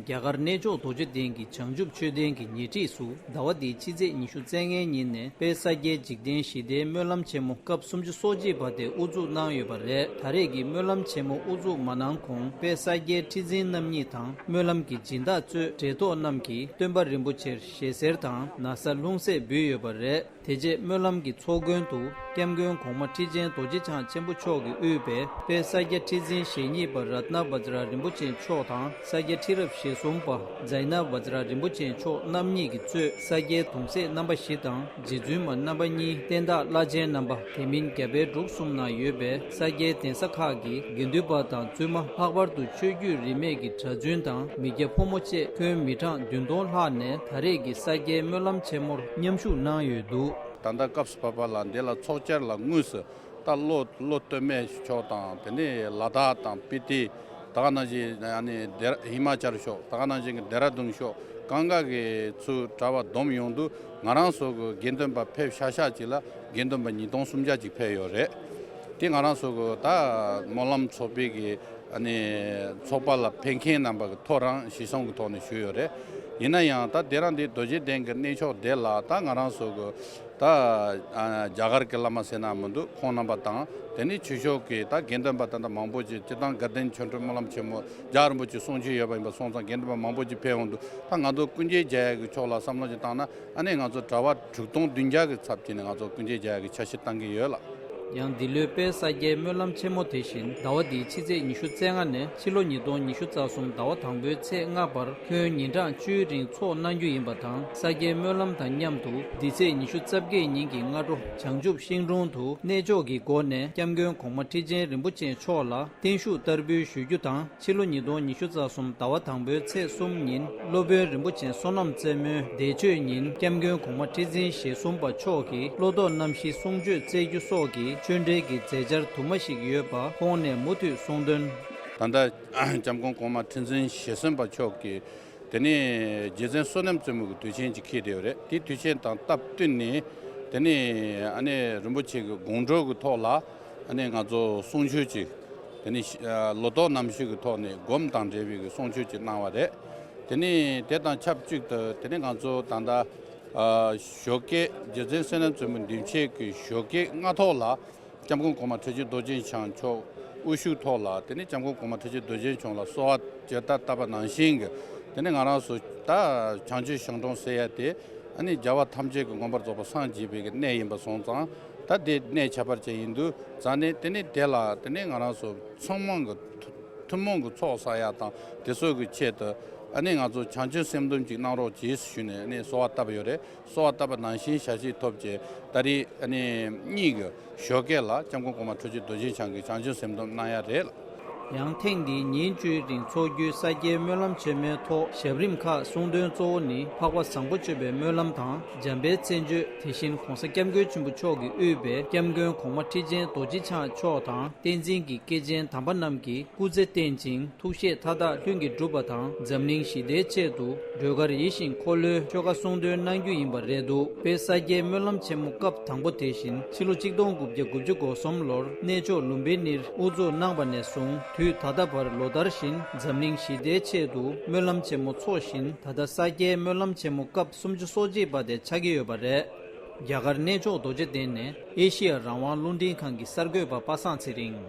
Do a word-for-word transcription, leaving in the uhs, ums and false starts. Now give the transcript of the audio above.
རྒྱ་གར་གནས་མཆོག་རྡོ་རྗེ་གདན་གྱི་བྱང་ཆུབ་མཆོད་རྟེན་གྱི་ཉེ་འཁྲིས་སུ་ཟླ་བ་འདིའི་ཕྱི་ཚེས་ཉི་ཤུ་རྩ་ལྔའི་ཉིན་ནས་དཔལ་ས་སྐྱའི་འཇིག་རྟེན་ཞི་བདེའི་སྨོན་ལམ་ཆེན་མོ་སྐབས་སུམ་ཅུ་སོ་གཅིག་པ་དེ་དབུ་འཛུགས་གནང་ཡོད་པ་རེད། ད་རེས་ཀྱི་སྨོན་ལམ་ཆེན་མོ་དབུ་འཛུགས་མ་གནང་གོང་དཔལ་ས་སྐྱའི་ཁྲི་འཛིན་རྣམ་གཉིས་དང་སྨོན་ལམ་གྱི་སྦྱིན་བདག་གཙོས་གྲལ་གཏོགས་རྣམས་ཀྱིས་སྟོན་པ་རིན་པོ་ཆེར་ཞལ་གསེར་དང་ན་བཟའ་ལྷུང་བཟེད་འབུལ་ཡོད་པ་རེད། དེ་རྗེས་སྨོན་ལམ་གྱི་ཚོགས་མགོན་དུ་སྐྱབས་མགོན་གོང་མ་ཁྲི་ཆེན་རྡོ་རྗེ་འཆང་ཆེན་པོ་མཆོག་གིས་དབུས་པའི་དཔལ་ས་སྐྱ་ཁྲི་འཛིན་ཞེ་གཉིས་པ་རཏྣ་བཛྲ་རིན་པོ་ཆེ་མཆོག་དང་ས་སྐྱ་ཁྲི་རབས་ཞེ་གསུམ་པ་ཛའི་ན་བཛྲ་རིན་པོ་ཆེ་མཆོག་རྣམ་གཉིས་ཀྱིས་གཙོས་ས་སྐྱའི་གདུང་སྲས་རྣམ་པ་བཞི་དང་རྗེ་བཙུན་མ་རྣམ་པ་གཉིས་བསྟན་བདག་བླ་ཆེན་རྣམ་པ་དེ་མིན་རྒྱ་བལ་འབྲུག་གསུམ་ན་ཡོད་པའི་ས་སྐྱའི་གདན་ས་ཁག་གི་དགེ་འདུན་པ་དང་བཙུན་མ། ལྷག་པར་དུ་ཆོས་བརྒྱུད་རིས་མེད་ཀྱི་གྲྭ་བཙུན་དང་མི་སྐྱ་ཕོ་མོ་བཅས་ཁྱོན་མི་གྲངས་བདུན་སྟོང་ལྷག་ནས་ད་རེས་ཀྱི་ས་སྐྱའི་སྨོན་ལམ་ཆེན་མོར་མཉམ་ཞུགས་གནང་ཡོད་འདུག། ད་ལྟ་སྐབས་སུ་བབ་པ་ལ་འདི་ལ་ཚོགས་བཅར་ལ་དངོས་སུ་ད་བློ་བློ་སྟོད་སྨད་ཕྱོགས་དང་དེ་ནས་ལ་དྭགས་དང་སྤི་ཏི། ད་ག་ནང་བཞིན་ཨ་ནི་སྡེ་ཧི་མ་ཅལ་ཕྱོགས། ད་ག་ནང་བཞིན་གྱི་ལྡེ་ར་ལྡུན་ཕྱོགས། གང་ག་གི་ཚུར་གྲྭ་པ་བསྡོམས་ཡོང་དུས་ང་རང་ཚོ་གི་དགེ་འདུན་པ་ཕེབས་ཤག་ཤག་ཅིག་ལ་དགེ་འདུན་པ་ཉིས་སྟོང་སུམ་བརྒྱ་ཅིག་ཕེབས་ཡོད་རེད། དེ་ང་རང་ཚོ་གི་ད་སྨོན་ལམ་ཚོགས་པའི་གི་ཨ་ནི་ཚོགས་པ་ལ་ཕེབས་མཁན་རྣམ་པ་གི་ཐོ་རངས་གཞི་བཟུང་གི་ཐོག་ནས་ཞུས་ཡོད་རེད། ཡིན་ན་ཡང་ད་དེ་རང་དེ་རྡོ་རྗེ་གདན་གྱི་གནས་མཆོག་དེ་ལ་ད་ང་རང་ཚོ་གི་ད་ཨ་རྒྱ་གར་གྱི་བླ་མ་ཟེར་ན་མི་འདུག། ཁོང་རྣམ་པ་དང་དེ་ནས་ཆོས་ཕྱོགས་ཀྱི་ད་དགེ་འདུན་པ་ད་ལྟ་མང་པོ་ཅིག་སྤྱིར་བཏང་དགའ་ལྡན་ཆོ་འཕྲུལ་སྨོན་ལམ་ཆེན་མོ་རྒྱལ་བ་རིན་པོ་ཆེ་གསུང་ཆོས་ཡོད་པ་ཡིན་པ་སོང་ཙང་དགེ་འདུན་པ་མང་པོ་ཅིག་ཕེབས་འོང་དུས་ད་ང་ཚོ་ཀུན་མཁྱེན་མཇལ་ཡག་གི་ཕྱོགས་ལ་བསམ་བློ་ཅིག་བཏང་ན། ཨ་ནི་ང་ཚོ་གྲྭ་པ་དྲུག་སྟོང་བདུན་བརྒྱ་གི་ཚབ་བྱས་ནས་ང་ཚོ་ཀུན་མཁྱེན་མཇལ་ཡག་གི་འཆར་གཞི་བཏང་གི་ཡོད་ལགས། ཡང་འདི་ལོའི་དཔལ་ས་སྐྱའི་སྨོན་ལམ་ཆེན་མོ་དེ་བཞིན་ཟླ་བ་འདིའི་ཕྱི་ཚེས་ཉི་ཤུ་རྩ་ལྔ་ནས་ཕྱི་ལོ་ཉིས་སྟོང་ཉི་ཤུ་རྩ་གསུམ་ཟླ་བ་དང་པོའི་ཚེས་ལྔ་བར་ཁྱོན་ཉིན་གྲངས་བཅུའི་རིང་འཚོགས་གནང་རྒྱུ་ཡིན་པ་དང་། ས་སྐྱའི་སྨོན་ལམ་དང་མཉམ་དུ་འདི་ཚེས་ཉི་ཤུ་རྩ་བརྒྱད་ཉིན་གྱི་སྔ་དྲོ་བྱང་ཆུབ་ཤིང་དྲུང་དུ་གནས་མཆོག་གི་སྒོ་ནས་སྐྱབས་མགོན་གོང་མ་ཁྲི་ཆེན་རིན་པོ་ཆེ་མཆོག་ལ་བརྟན་བཞུགས་བསྟར་འབུལ་ཞུ་རྒྱུ་དང་། ཕྱི་ལོ་ཉིས་སྟོང་ཉི་ཤུ་རྩ་གསུམ་ཟླ་བ་དང་པོའི་ཚེས་གསུམ་ཉིན་སློབ་དཔོན་རིན་པོ་ཆེ་བསོད་ནམས་རྩེ་མོའི་འདས་མཆོད་ཉིན་སྐྱབས་མགོན་གོང་མ་ཁྲི་འཛིན་ཞེ་གསུམ་པ་མཆོག་གིས་བློ་ལྡོག་རྣམ་བཞིའི་གསུང་ཆོས་སྩལ་རྒྱུ་སོགས་ཀྱི་ཆོས་འབྲེལ་གྱི་མཛད་འཆར་དུ་མ་ཞིག་ཡོད་པ་ཁོང་ནས་མུ་མཐུད་གསུངས་དོན། ད་ལྟ་སྐྱབས་མགོན་གོང་མ་ཁྲི་འཛིན་ཞེ་གསུམ་པ་མཆོག་གིས་དེ་ནས་རྗེ་བཙུན་བསོད་ནམས་རྩེ་མོ་གི་དུས་ཆེན་ཅིག་འཁེལ་བསྡད་ཡོད་རེད། དེ་དུས་ཆེན་དང་སྟབས་བསྟུན་ནས་དེ་ནས་ཨ་ནེ་རིན་པོ་ཆེ་གི་དགོངས་གྲོལ་གྱི་ཐོག་ལ། ཨ་ནི་ང་ཚོ་གསུང་ཆོས་ཅིག། དེ་ནི་ཤ་ཨ་ལོ་ཏོག་རྣམ་བཞི་གི་ཐོག་ནས་སྒོམ་དང་འབྲེལ་བའི་གི་གསུང་ཆོས་ཅིག་གནང་བ་རེད། དེ་ནི་དེ་དང་ཆབས་ཅིག་ཏུ་དེ་ནི་ང་ཚོ་ད་ལྟ་ཨ་ཞོགས་ཀས་རྗེ་བཙུན་བསོད་ནམས་རྩེ་མོ་འདུས་བྱས་ཀྱི་ཞོགས་ཀས་སྔ་ཐོག་ལ་སྐྱབས་མགོན་གོང་མ་ཁྲི་ཆེན་རྡོ་རྗེ་འཆང་མཆོག་དབུ་བཞུགས་ཐོག་ལ་དེ་ནི་སྐྱབས་མགོན་གོང་མ་ཁྲི་ཆེན་རྡོ་རྗེ་འཆང་ལ་གསོལ་བ་ཇི་ལྟར་བཏབ་པ་ནང་བཞིན་གྱི་དེ་ནི་ང་རང་ཚོ་ད་བྱང་ཆུབ་ཤིང་དྲུང་ཟེར་ཡ་དེ། ཨ་ནི་རྒྱལ་བ་ཐམས་ཅད་ཀྱི་མངོན་པར་རྫོགས་པར་སངས་རྒྱས་པའི་གི་གནས་ཡིན་པ་སོང་ཙང་། ད་དེ་གནས་ཁྱད་པར་ཅན་ཡིན་དུས་ཙང་ནས་དེ་ནི་དེ་ལ་དེ་ནི་ང་རང་ཚོ་ཚང་མ་གི་ཐུན་མོང་གི་ཚོགས་བསགས་ཡ་དང་དེ་ཚོ་གི་ཆེད་དུ་ཨ་ནི་ང་ཚོ་བྱང་ཆུབ་སེམས་སྡོམ་ཅིག་གནང་རོགས་གྱིས་ཞུས་ནས་ཨ་ནི་གསོལ་བ་བཏབ་ཡོད་རེད། གསོལ་བ་བཏབ་པ་ནང་བཞིན་ཞལ་བཞེས་ཐོབ་བྱས་ད་རེས་ཨ་ནི་གཉིས་ཀྱི་ཞོགས་ཀས་ལ་སྐྱབས་མགོན་གོང་མ་ཁྲི་ཆེན་རྡོ་རྗེ་འཆང་གིས་བྱང་ཆུབ་སེམས་སྡོམ་གནང་ཡ་རེད་ལ། ཡང་ཐེངས་འདིའི་ཉིན་བཅུའི་རིང་འཚོགས་རྒྱུའི་ས་སྐྱའི་སྨོན་ལམ་ཆེན་མོའི་ཐོག་ཞབས་རིམ་ཁག་གསུང་འདོན་གཙོ་བོ་ནི་འཕགས་པ་བཟང་པོ་སྤྱོད་པའི་སྨོན་ལམ་དང་། འཇམ་དཔལ་མཚན་བརྗོད། དེ་བཞིན་༸གོང་ས་༸སྐྱབས་མགོན་ཆེན་པོ་མཆོག་གིས་དབུས་པའི་སྐྱབས་མགོན་གོང་མ་ཁྲི་ཆེན་རྡོ་རྗེ་འཆང་མཆོག་དང་བསྟན་འཛིན་གྱི་སྐྱེས་ཆེན་དམ་པ་རྣམས་ཀྱིས་སྐུ་ཚེ་བརྟན་ཅིང་ཐུགས་བཞེད་མཐའ་དག་ལྷུན་གྱིས་གྲུབ་པ་དང་། འཛམ་གླིང་ཞི་བདེའི་ཆེད་དུ་སྒྲོལ་དཀར་ཡིད་བཞིན་འཁོར་ལོའི་ཆོ་ག་གསུང་འདོན་གནང་རྒྱུ་ཡིན་པ་རེད་འདུག། དཔལ་ས་སྐྱའི་སྨོན་ལམ་ཆེན་མོ་སྐབས་དང་པོ་དེ་བཞིན་ཕྱི་ལོ་གཅིག་སྟོང་དགུ་བརྒྱ་དགུ་བཅུ་གོ་གསུམ་ལོར་གནས་མཆོག་ལུམ་བི་ནིར་དབུ་འཛུགས་གནང་བ་ནས་བཟུང་དུས་ད་ལྟ་བར་ལོ་ལྟར་བཞིན་འཛམ་གླིང་ཞི་བདེའི་ཆེད་དུ་སྨོན་ལམ་ཆེན་མོ་འཚོགས་བཞིན། ད་ལྟ་ས་སྐྱའི་སྨོན་ལམ་ཆེན་མོ་སྐབས་སུམ་ཅུ་སོ་གཅིག་པ་དེ་ཆགས་ཀྱི་ཡོད་པ་རེད། རྒྱ་གར་གནས་མཆོག་རྡོ་རྗེ་གདན་ནས་ཨེ་ཤི་ཡ་རང་དབང་རླུང་འཕྲིན་ཁང་གི་གསར་འགོད་པ་པ་སངས་ཚེ་རིང་།